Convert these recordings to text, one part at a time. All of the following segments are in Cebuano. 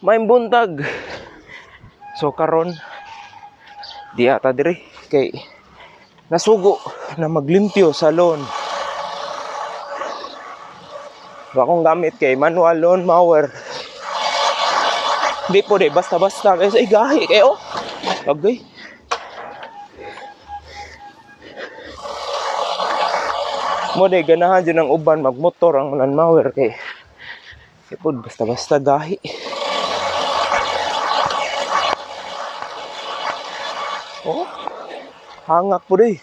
May buntag. So karon di ata diri kay nasugo na maglimpyo sa lawn. Akong gamit kay manual lawn mower. Di po di basta-basta kay ay gahi kayo. Agay. Mo di ganahan jud ang uban magmotor ang lawn mower kay di po basta-basta gahi. Oh. Hangak po di.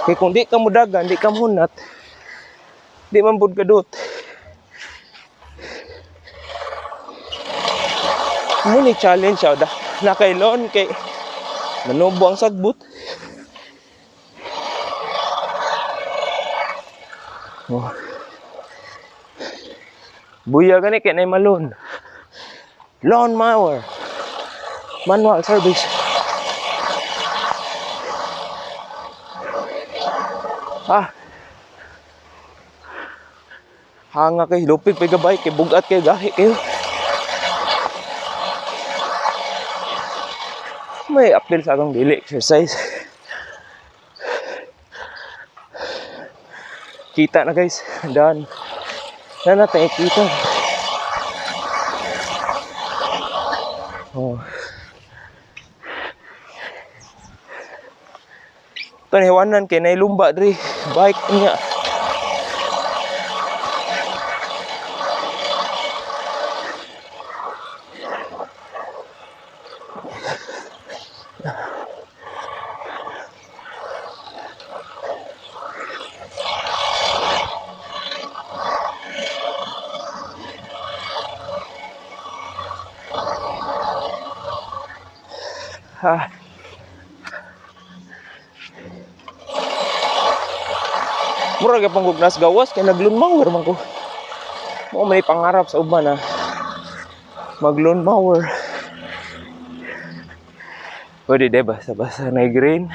Kay kung di ka mudagan, di ka muhunat, di man pud kadot. Mo ni challenge siya da. Nakailon kay manubo ang sagbot. Oh. Buya gani kay nay malon. Lawn mower. Manual service. Ah. Hanga kay lupig pay gabay kay bugat kay gahi kayo. May appeal sa akong dili exercise. Kita na guys, done. Na natin kita. Oh. Ito hiwanan kay nailumba diri bike niya. Ha. Mura gyud pang gawas kay nag-lawn mower man ko. Mo may pangarap sa uban na mag-lawn mower. Pwede di basta-basta na green.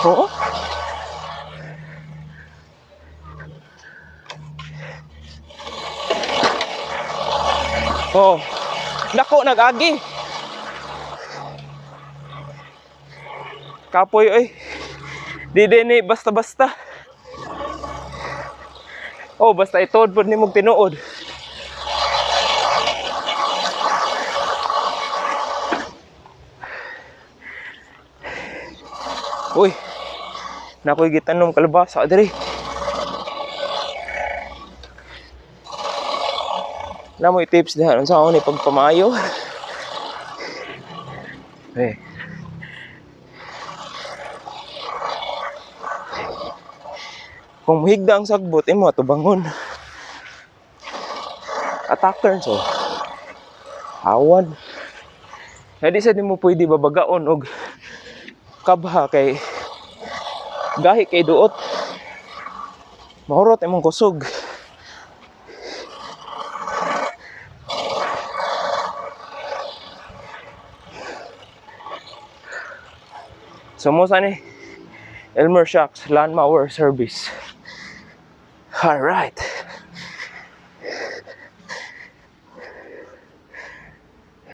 Oo. Oh. Nako nag-agi. Kapoy oy. Di din ni basta-basta. Oh, basta itod pod nimog tinuod. Uy. Nakoy gitanom kalabasa diri. Namoy tips diha unsa ako ni pagpamayo. Eh. Kung muhigda ang sagbot, imo atubangon. Attacker so. Awan. Kaya di sa di mo pwede babagaon og kabha kay gahi kay duot. Mahurot imong kusog. So mo sa ni Elmer Shocks Lawn Mower Service. All right.